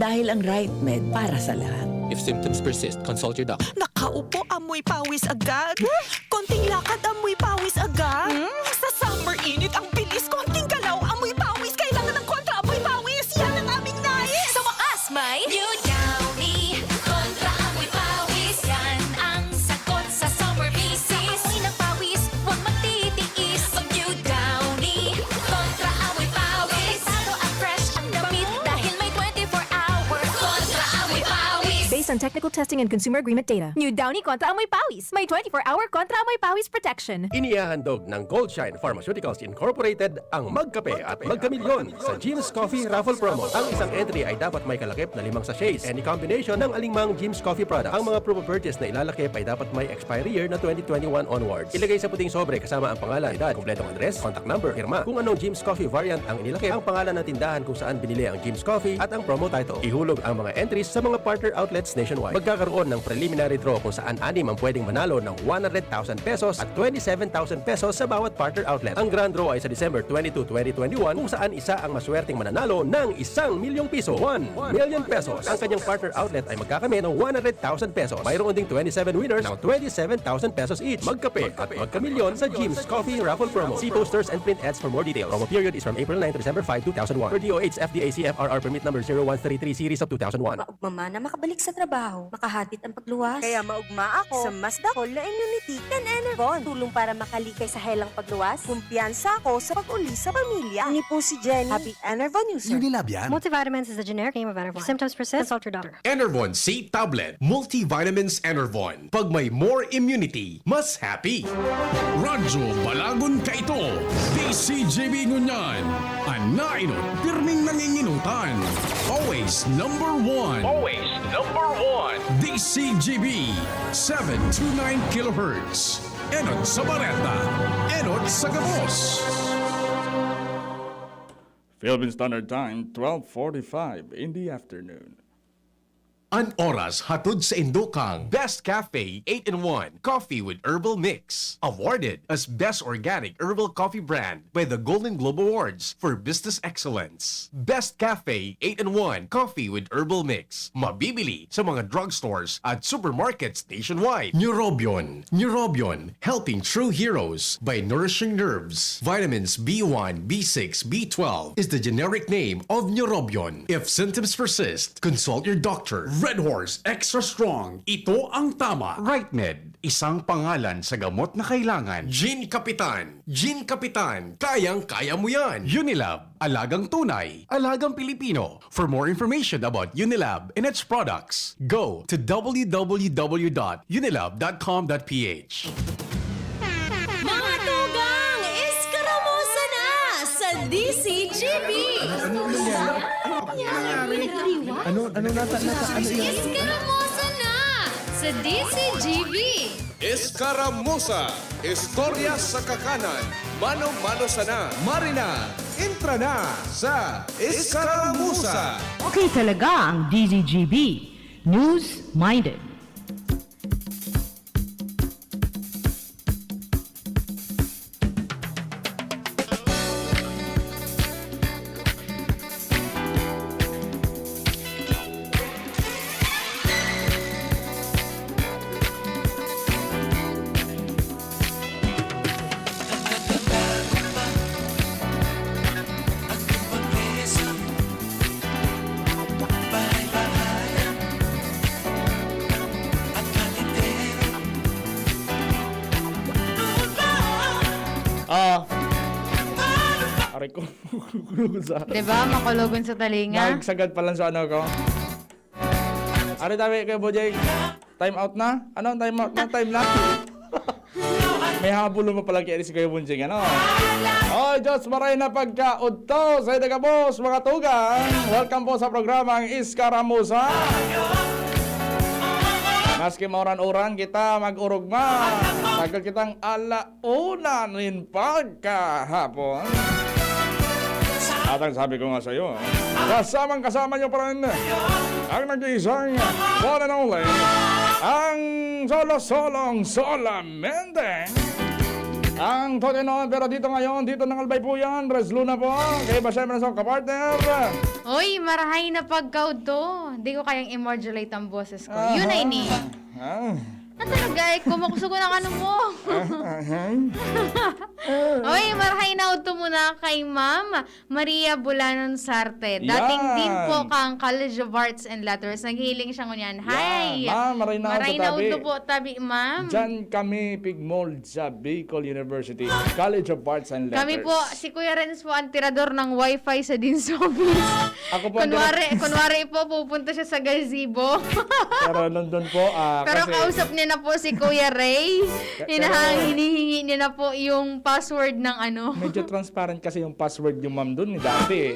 Dahil ang Right Med para sa lahat. If symptoms persist, consult your doctor. Nakaupo, amoy pawis agad. Konting lakad, amoy pawis agad. Hmm? Sa summer init, ang bilis. Konting galaw, amoy pawis. Kailangan ng kontra amoy pawis. Yan ang aming nais. Sa wakas, may New Downy Kontra Amoy Pawis. Yan ang sagot sa summer bisis. Amoy ng pawis, huwag magtitiis. Mag New Downy Kontra Amoy Pawis. Protektado at fresh ang damit dahil may twenty-four hour Kontra Amoy Pawis. Based Ang technical testing and consumer agreement data. New Downy Kontra Amoy Pawis. May twenty-four hour Kontra Amoy Pawis protection. Inihahandog ng Goldshine Pharmaceuticals Incorporated ang Magkape at Magkamilyon sa Jim's Coffee Raffle Promo. Ang isang entry ay dapat may kalakip na limang sachets, any combination ng alingmang Jim's Coffee product. Ang mga proof of purchase na ilalakip ay dapat may expiry year na twenty twenty-one onwards. Ilagay sa puting sobre kasama ang pangalan, edad, kompletong address, contact number, pirma. Kung anong Jim's Coffee variant ang inilakip, ang pangalan ng tindahan kung saan binili ang Jim's Coffee at ang promo title. Ihulog ang mga entries sa mga partner outlets nationwide. Magkakaroon ng preliminary draw kung saan anim ang pwedeng manalo ng one hundred thousand pesos at twenty-seven thousand pesos sa bawat partner outlet. Ang grand draw ay sa December twenty-two, twenty twenty-one, kung saan isa ang maswerteng mananalo ng isang milyong piso, one million pesos. Ang kanyang partner outlet ay magkakamit ng one hundred thousand pesos. Mayroon ding twenty-seven winners ng twenty-seven thousand pesos each. Magkape at magkamilyon sa Jim's Coffee Raffle Promo. See posters and print ads for more details. Promo period is from April nine to December five, two thousand one. Per D O H F D A C F R R permit number zero one three three series of two thousand one. Maugma man na makabalik sa trabaho, makahatid ang pagluwas. Kaya maugma ako sa mas dakol na immunity kan Enervon. Tulong para makalikay sa helang pagluwas. Kumpiyansa ako sa pag-uli sa pamilya. Ini po si Jenny. Happy Enervon user. Unilab yan. Multivitamins is the generic name of Enervon. If symptoms persist, consult your doctor. Enervon C Tablet, Multivitamins Enervon. Pag may more immunity, mas happy. Radyo Balagon kaito, D C G B ngunyan. An nainot, pirming nanginginutan. Always number one. Always number one. D C G B, seven two nine kilohertz. Enot sa bareta, enot sa gabos. Philippine Standard Time, twelve forty-five in the afternoon. An oras hatod saindo kan Best Cafe eight-in-one Coffee with Herbal Mix. Awarded as Best Organic Herbal Coffee Brand by the Golden Globe Awards for Business Excellence. Best Cafe eight-in-one Coffee with Herbal Mix. Mabibili sa mga drugstores at supermarkets nationwide. Neurobion. Neurobion, helping true heroes by nourishing nerves. Vitamins B one, B six, B twelve is the generic name of Neurobion. If symptoms persist, consult your doctor. Red Horse Extra Strong, ito ang tama. Right Med, isang pangalan sa gamot na kailangan. Gin Kapitan, Gin Kapitan, kayang-kaya mo yan. Unilab, alagang tunay, alagang Pilipino. For more information about Unilab and its products, go to w w w dot unilab dot com dot p h. Mga tugang, eskaramusa na sa D C G B! Ano nangyari? Ano, ano nata-, nata-, ano yan? Eskaramusa na sa D C G B! Eskaramusa, istorya sa kakanan, mano-mano sana. Marina, entra na sa Eskaramusa. Okay talaga ang D Z G B. News-minded. Ah. Aray ko. Sa Di ba? Makulogon sa talinga. Nagsagad pa lang sa ano ko. Ari tabi, Kuya Bujay. Time out na? Ano, time out na? Time na? May habol mo pala kaya si Kuya Bunjing, ano? Oy, Diyos, maray na pagkaudto sa ida gabos, mga tugang. Welcome po sa programang Iskaramusa. Maski mauran-uran kita, mag-urugma. Tagal kitang ala una nin pagkahapon. At ang sabi ko nga sa'yo, kasamang-kasama niyo pa rin ang nag-iisang one and only, ang solo-solong solamente. Ang Tote noon, pero dito ngayon, dito ng Albay po yan, Res Luna po. Kayo ba siyempre sa kapartner? Oy, marahay na pagkaudto. Di ko kayang i-modulate ang boses ko. Yun ay ni. Ah. Talaga, eh, kung makusog ko ng ano mo. Oy, marahay na udto muna kay Ma'am Maria Bulanon Sarte. Dating din po kang College of Arts and Letters. Naghihiling siya ngunyan. Hi! Ma'am, maray na udto tabi, ma'am. Diyan kami pigmold sa Bicol University College of Arts and Letters. Kami po, si Kuya Renz po ang tirador ng wifi sa Dean's Office. Ako po ang kunwari, kunwari po, pupunta siya sa gazebo. Pero nandun po, ah, pero kasi kausap niya na po si Kuya Ray. Hinahang, hinihingi niya na po yung password ng ano. Medyo transparent kasi yung password yung ma'am dun, eh, dati, eh.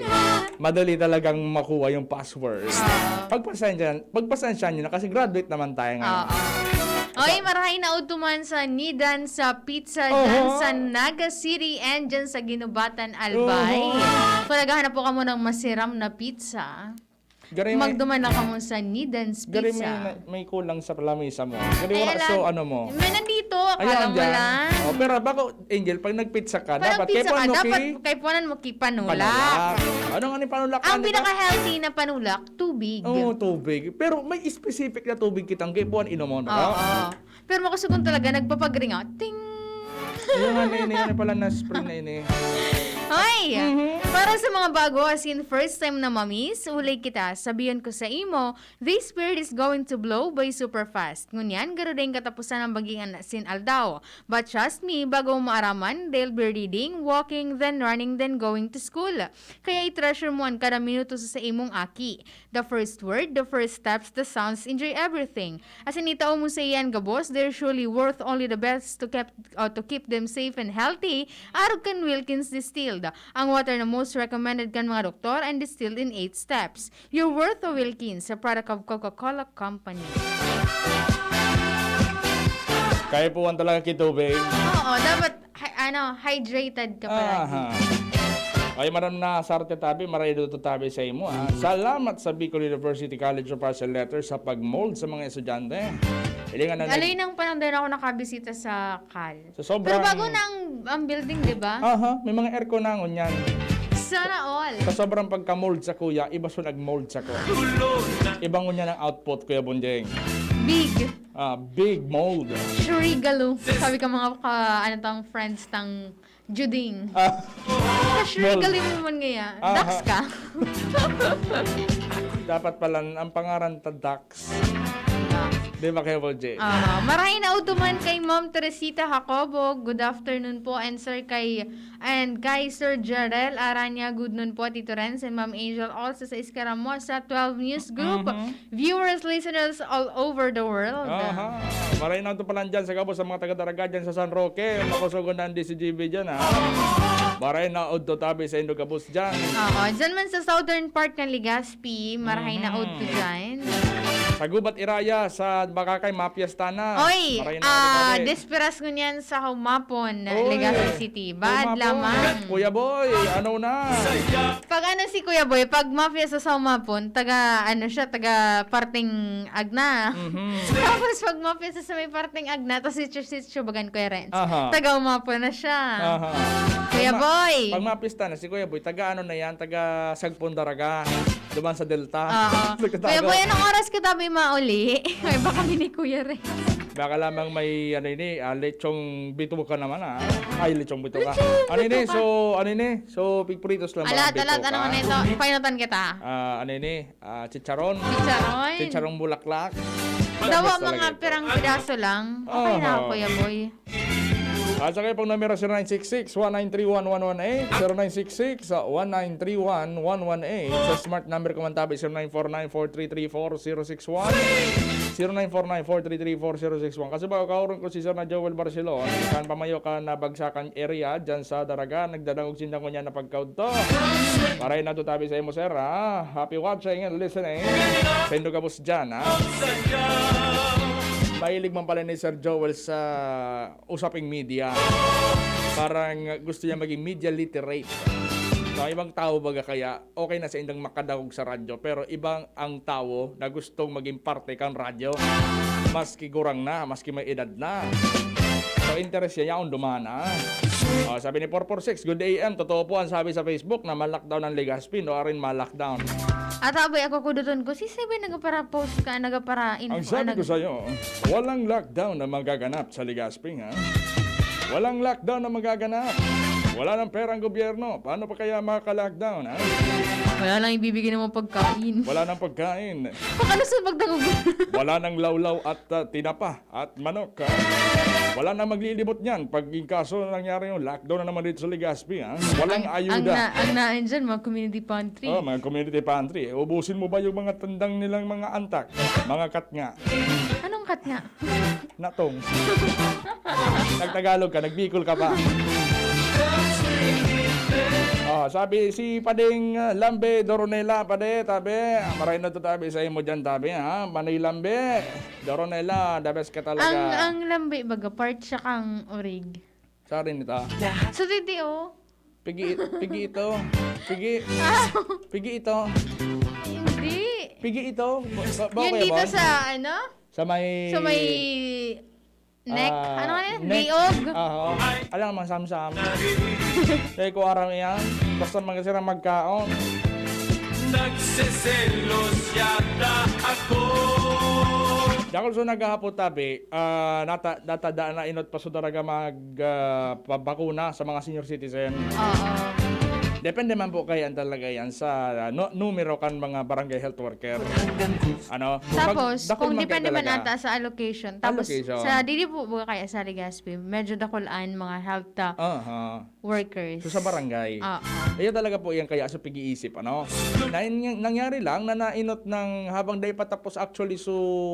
Madali talagang makuha yung password. Oo. Pagpasensya, pagpasensya nyo na kasi graduate naman tayo ngayon. Oo. Oy, marahay na udto man sa Nidan sa Pizza dyan sa Naga City and dyan sa Guinobatan, Albay. Oho. Kung naghahanap po kamo ng masiram na pizza, magduman lang kamo sa Nidan's Pizza. Gari may, may kulang sa lamesa mo. Gari wala so ano mo. May nandito, akala mo lang. Oh, pero bago, Angel, pag nagpizza ka, dapat kaipuhan mo ki-, kaipuhan mo ki panulak. Panulak. Ano nga ni panulak? Ang pinaka-healthy na panulak, tubig. Oo, tubig. Pero may specific na tubig kitang kaipuhan inomon, no? Oo. Pero makusog talaga, nagpapagringaw. Ting! Yung ano, ini, ano pala na spring na ini. Hoy! Mhm. Para sa mga bago, as in first time na mamis, ulay kita, sabihan ko sa imo, this spirit is going to blow by super fast. Ngunyan, garo daing katapusan ang baging an-, sin aldaw. But trust me, bago mo maaraman, they'll be reading, walking, then running, then going to school. Kaya i-treasure mo an kada minuto sa, sa imong aki. The first word, the first steps, the sounds, enjoy everything. Asin itao mo sa iyan gabos, they're surely worth only the best to keep, uh, to keep them safe and healthy, arog kan Wilkins Distilled. Ang water na most recommended kan mga doktor and distilled in eight steps. Your worth o Wilkins, a product of Coca-Cola Company. Kaipuhan talaga ki tubig. Oo, dapat Hy-, ano, hydrated ka palagi. Aha. Ay, madam na sarte tabi, maray na udto tabi sa imo, ha. Salamat sa Bicol University College of Arts and Letters sa pag-mold sa mga estudyante. Hilingan na Aloy nag- nang panahon din ako nakabisita sa Cal. Sa sobrang Pero bago na ang, ang building, di ba? Aha, may mga aircon na ngunyan. Sana all. Sa sobrang pagka-mold sa kuya, iba siya nag-mold sa ko. Iba ngunyan ang output, Kuya Bonjeng. Big. Ah, big mold. Shrigalu. Sabi ka mga ka, ano tang friends tang Juding. Ah, Ka-shrigalu mo man ngaya. Aha. Dax ka. Dapat pala, ang pangaran ta Dax. Dax. Di ba, Kuya Paul J? Ah, marahay na udto man kay Ma'am Teresita Jacobo. Good afternoon po. And sir, kay And kay Sir Jarel Aranya, good noon po, Tito Renz and Ma'am Angel, also sa Escaramoza twelve News Group. Mhm. Viewers, listeners all over the world. Aha. Maray na udto pala dyan sa gabos sa mga taga-Daraga dyan sa San Roque. Makusog na ang D C G B dyan, ha? Maray na udto tabi sa indo gabos dyan. Oo, dyan man sa southern part ng Legazpi, marahay na Mhm. udto dyan. Sa Gubat Iraya, sa Bakakay, mapiesta na. Oy, Maray na ah, udto tabi. Desperas ngunyan sa Humapon, Oy, Legazpi City. Baad Humapon. Lamang. Kuya Boy, ano na? Pag ano si Kuya Boy, pag mapiesta sa Humapon, taga, ano siya, taga parteng Agna. Mhm. Tapos pag mapiesta sa may parteng Agna, tapos si Chis-, si Chubagan, Kuya Renz. Aha. Taga Humapon na siya. Aha. Kuya Pag ma-, Boy. Pag mapiesta na si Kuya Boy, taga ano na yan, taga Sagpon, Daraga. Duman sa Delta. Oo. Nagtatago. Kuya Boy, anong oras ka tabi mauli? May baka kami ni Kuya Renz. Baka lamang may, ano ini, ah, lechong bituka naman, ah. Ay, lechong bituka. Lechong Ano ini? bituka. So, ano ini? So, pigpritos lang ba Alat, ang alat, bituka? Ano nga na ito? Painutan kita. Ah, ano ini? Ah, chicharon. Chicharon. Chicharong bulaklak. Dawa Tapos mga talaga ito. pirang piraso lang. Okay na ako, Aha. Kuya Boy. At sa kayo pong numero, zero nine six six, one nine three one, one one eight, zero nine six six, one nine three one, one one eight. Sa smart number ko man tabi, zero nine four nine four three three four zero six one. Zero nine four nine four three three four zero six one. Kasi baka kauron ko si Sir na Joel Barcelon, kan pamayo ka na Bagsakan area, dyan sa Daraga, nagdadangog sinda ko niya na pagkaudto. Maray na udto tabi sa imo, sir, ha? Happy watching and listening. Sendo gabos dyan, ha? Mahilig man pala ni Sir Joel sa usaping media. Parang gusto niya maging media literate. So, ang ibang tao baga kaya, okay na sa indang makadangog sa radyo, pero ibang ang tao na gustong maging parte kan radyo. Maski gurang na, maski may edad na. So, interes niya yaon duman, ah. Oh, sabi ni four four six, "Good A M, totoo po ang sabi sa Facebook na ma-lockdown ang Legazpi, no? Arin ma-lockdown." Ata, abay, ako kuduton ko, si Sebe nagpara-post ka, nagpara-info, Ang sabi ko nag- sa'yo, walang lockdown na magaganap sa Legazpi, ha? Walang lockdown na magaganap. Wala nang pera ang gobyerno. Paano pa kaya makaka-lockdown, ha? Wala lang ibibigay ng mga pagkain. Wala nang pagkain. Pakalusot magdangog. Wala nang lawlaw at, ah, tinapa at manok, ha? Wala nang maglilibot niyan pag in kaso nangyari yung lockdown na naman dito sa Legazpi, ha? Walang Ang, ang ayuda. na, ang naan dyan, mga community pantry. Oh, mga community pantry. Eh, ubusin mo ba yung mga tandang nilang mga antak? Mga katnga. Anong katnga? Natong. Nagtagalog ka, nagbikol ka pa. Oh, sabi si Pading, ah, Lambe Doronela, pade, tabi, maray na to, tabi, sa imo dyan, tabi, ha? Manay Lambe Doronela, the best ka talaga. Ang, ang lambi, baga, part siya kang orig. Sorry nito. Sa titi, oh. Pigi, pigi ito. Pigi, Ah, pigi ito. Hindi. Pigi ito. Ba, ba, Yun Kuya dito Bon? Sa, ano? Sa may Sa may neck? Ah, Ano nga yun? Neck. Liog? Ah, oo. Alam mo, samsam. Kaya ko aram yan. Basta mga sila magkaon. Nagseselos yata ako. Dakul so naghahapot tabi, ah, nata-, natadaan na inot pa so talaga mag, ah, pabakuna sa mga senior citizen. Oo. Depende man po kaya talaga yan sa, ah, nu-, numero kan mga barangay health worker. Ano? Pag Tapos, dakul kung man depende kaya man talaga. ata sa allocation. Tapos, Allocation. sa, dili po ba kaya sa Legazpi, medyo dakul an mga health, ah, Aha. workers. So, sa barangay. Oo. Ayun talaga po yan kaya sa pag-iisip, ano? Na, nangyari lang na nainot ng habang dai pa tapos actually, so,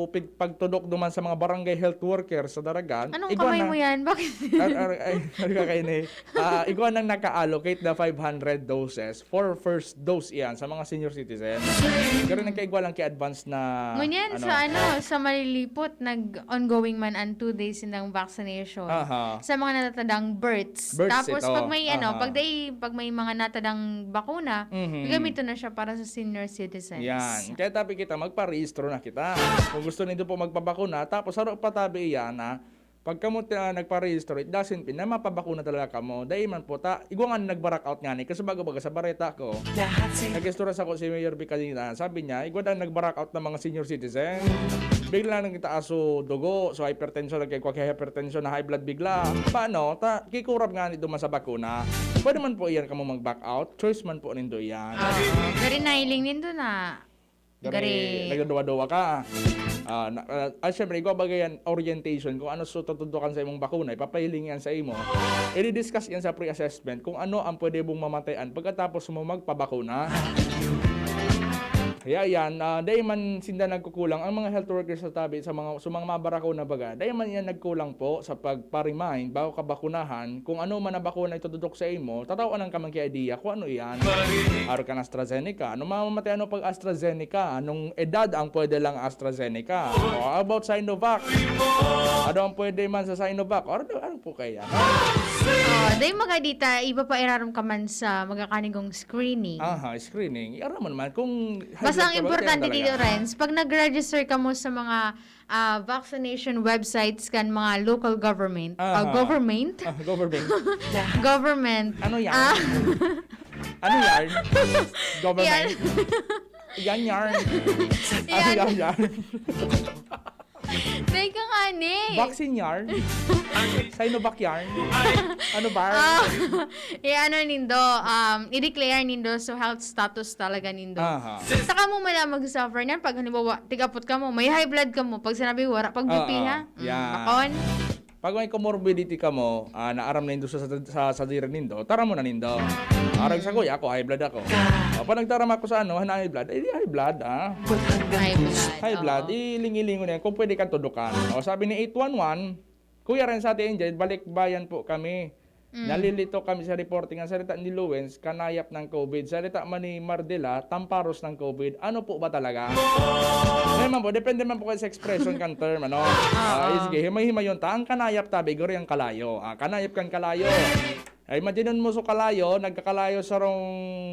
pig-, pagtudok duman sa mga barangay health worker sa Daragan, Anong igwa kamay na mo yan? Bakit? Ar-, ar-, ay, nagkakaini. Ah, igwa nang naka-allocate na five hundred doses for first dose iyan sa mga senior citizen. Pero nagkaigwa lang kay advance na, Ngunyan, ano. sa ano, sa Malilipot, nag-ongoing man ang two days ng vaccination. Aha. Sa mga natatandang births. Births Tapos, ito. pag may, ano, Aha. pag day, pag may mga natadang bakuna, Mhm. gamiton na siya para sa senior citizens. Yan. Kaya tabi kita, magparehistro na kita. Kung gusto nindo po magpabakuna, tapos haro pa tabi iyan, ha? Pag kamo ti-, ah, nagparehistro, it doesn't mean na mapabakuna talaga kamo. Dai man po ta, igwa nga nag-barak out ngani, kasi bago-bago sa bareta ko, Lahat si nag-istorya sa ko si Mayor Vic kanina, sabi niya, igwa daw nag-barak out ng mga senior citizen. Bigla nang itaas so dugo, so hypertension, nagkikwa kay hypertension na high blood bigla. Paano? Ta, kikurab ngani duman sa bakuna. Pwede man po iyan kamo mag-back out. Choice man po nindo iyan. Oo. Very nailing nindo na. Gari, Gari. nagduduwa-duwa ka. Ah, na, ah, ah, syempre, igwa baga yan, orientation, kung ano so tutudukan sa imong bakuna, ipapahiling yan sa imo. I-discuss yan sa pre-assessment kung ano ang pwede mong mamatayan pagkatapos mo magpabakuna. Kaya yan, ah, dai man sinda nagkukulang. Ang mga health workers sa tabi, sa mga, sa mga mabarakuna baga, dai man yan nagkulang po sa pagpa-remind bago ka bakunahan kung ano man na bakuna itutudok sa imo, tatawan ka man ki idea kung ano iyan. Aro kan AstraZeneca. Ano mamamatay ano pag AstraZeneca? Anong edad ang pwede lang AstraZeneca? O, how about Sinovac? Ano ang pwede man sa Sinovac? Or ano, ano po kaya? Oh, dai mga dita, iba pa irarom ka man sa magakanigong screening. Aha, screening. Aram mo naman kung Basta ang high risk ka ba, importante kaya dito, talaga. Renz, pag nag-register ka mo sa mga, ah, vaccination websites kan mga local government, ah, Aha. government? Ah, government. Government. Ano yan? Ah. Ano yan? Government? Yan. Yan yarn. Ano Yan. yan yarn? Teka nga, ni. Vaccine yarn? Sinovac yarn? Ano ba? Ah, i-ano nindo, um, i-declare nindo so health status talaga nindo. Aha. Saka mo man ang mag-suffer niyan pag halimbawa, tig-apot ka mo, may high blood ka mo, pag sinabi wala, pag B P Oo. ha? Mm, Yan. bakon? Pag may comorbidity ka mo, ah, naaram na nindo sa, sa, sa sadiri nindo, tara mo na nindo. Arag sa kuya, ako, high blood ako. O, pag nagtaram ako sa ano, na high blood, eh, di high blood, ah. High blood, High blood, oo. ilingi-lingo na yan kung pwede kang tudukan. O, sabi ni eight one one, Kuya Ren, sa atin dyan, balik bayan po kami. Mm. Nalilito kami sa reporting. Ang salita ni Luwens, kanayap ng COVID. Salita man ni Mardela, tamparos ng COVID. Ano po ba talaga? Ngayon man po, depende man po kayo sa expression kan term, ano? Oo. Ah, sige, himay-himayon ta. Ang kanayap tabi, guri ang kalayo. Ah, kanayap kan kalayo. Ay, imagine mo so kalayo, nagkakalayo sarong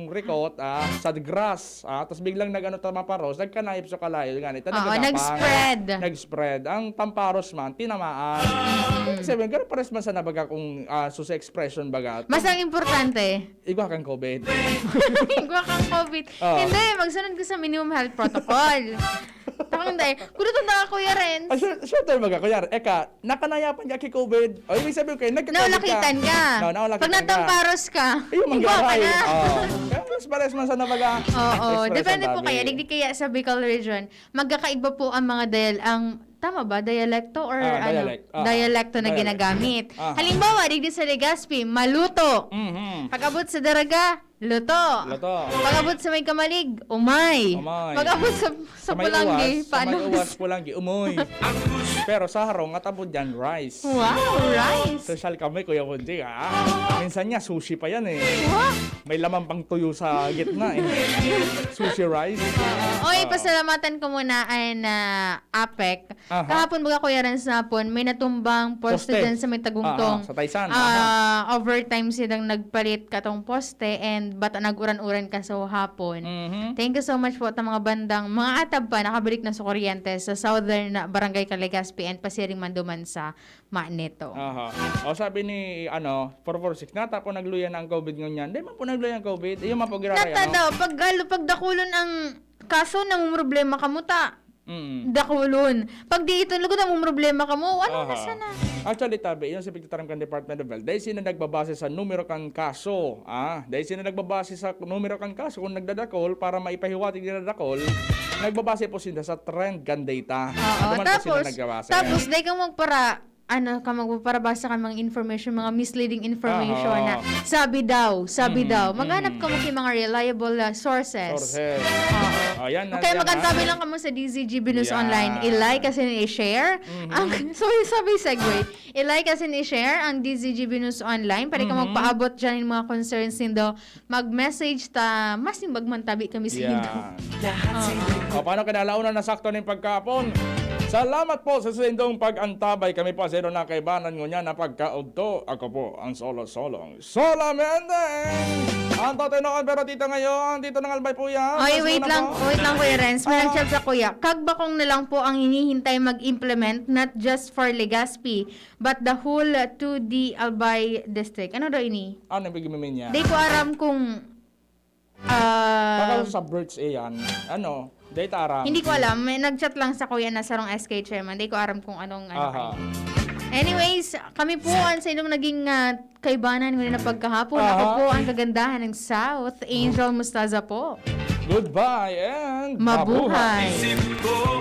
rikot, ah, sa grass, ah, tas biglang nag-ano, tamaparos, nagkanayop so kalayo, ganito, Oo, nagagapang. nag-spread. Nag-spread. Ang tamparos man, tinamaan. Mm. Ibig sabihin, ganun pares man sana baga kung, ah, so sa expression baga. Mas ang importante. Igwa kang COVID. Igwa kang COVID. Oo. Hindi, magsunod ka sa minimum health protocol. Takang day. Kuno tanda ka, Kuya Renz. Ah, sure, sure tayo baga, Kuya. Eka, Nakanayapan ka ki COVID. O, ibig sabihin ko, nagka-COVID ka. Naulakitan ka. No, naulakitan Pag ka. natamparos ka, Ayun, igwa ka mag-aray. na. Oo. Kaya mas pares man sa nabaga. Oo, Expression depende po tabi. kaya. Digdi kaya sa Bicol region, magkakaiba po ang mga dial-, ang, tama ba? Dialekto or Ah, ano? dialect. Ah, Dialekto na dialect. ginagamit. Aha. Halimbawa, digdi sa Legazpi, maluto. Mhm. Pag-abot sa Daraga, Luto. Luto. Pag-abot sa may Kamalig, umay. Umay. Pag-abot sa, sa Sa may Pulanggi, uwas, sa may panos. uwas, Pulanggi, umoy. Pero sa harong, at abot dyan, rice. Wow, rice. Sosyal kami, Kuya Bonjing, ah. Minsan nga, sushi pa yan, eh. What? May laman pang tuyo sa gitna, eh. Sushi rice. Oy, Oo. pasalamatan ko muna ang, ah, APEC. Aha. Kahapon baga, Kuya Renz, hapon, may natumbang poste Poste. dyan sa may Tagungtong. Aha, sa Taysan. Aha. Ah, overtime silang nagpalit katong poste and bata nag-uran-uran ka sa hapon. Mhm. Thank you so much po ta mga bandang mga atab pa, nakabalik na sa kuryente sa Southern Barangay Caligaspi and pasiring man duman sa Magneto. Aha. O, sabi ni, ano, four four six, "Nata po nagluya na ang COVID ngunyan." Di man po nagluya ang COVID. Iyo man po giraray, Nata ano? daw, pag, pag dakulon ang kaso, namumroblema ka mo ta. Mm. Dakulon. Pag di ito, lugod ang problema ka mo, ano na Aha. sana? Actually, tabi, yung sa pagtataram kan Department of Health, dahil sila nagbabase sa numero kan kaso, ah, dahil sila nagbabase sa numero kan kaso, kung nagdadakol para maipahiwatig na nadakol, nagbabase po sila sa trend kan data. Oo, Ano man po sila tapos, nagbabase? tapos, dahil kang magpara-, ano ka, magpaparabasa ka mga information, mga misleading information Aha. na sabi daw, sabi Mm, daw. Maghanap mm. ka mo kay mga reliable, ah, sources. Sources. Oo. Ayan, Kaya ayan, magantabi ah. lang kamo sa D Z G B News Yan. Online. I-like kasi i-share. Mhm. Ang, so, sabi segue. I-like kasi i-share ang D Z G B News Online. Pwede ka Mhm. magpaabot dyan yung mga concerns nindo. Mag-message ta. Mas yung magmantabi kami sa Yan. indo. Lahat sa indo. O, paano ka na? Alauna na sakto ning pagkapon. Salamat po sa sindong pag-antabay. Kami po, sino na kaibanan ngunyan na pagkaudto. Ako po, ang solo-solong Solamente! Ang Totoy Noon, pero dito ngayon, dito ng Albay po yan. Oy, Mas wait muna lang, po. wait lang, Kuya Renz. May Ah. nag-chat sa Kuya. Kagbakong na lang po ang hinihintay mag-implement, not just for Legazpi, but the whole two D Albay District. Ano daw ini? Ano ibig sabihin niya? Di ko aram kung, ah, Baka sa birds, eh, yan. Ano? Data aram. Hindi ko alam. May nag-chat lang sa Kuya na sarong S K chairman. Di ko aram kung anong ano Aha. kayo. Anyways, kami po ang sa inyong naging, ah, kaibanan ngunyan na pagkahapon. Ako Aha. po ang kagandahan ng South, Angel Mustaza po. Goodbye and Mabuhay. mabuhay. Isip ko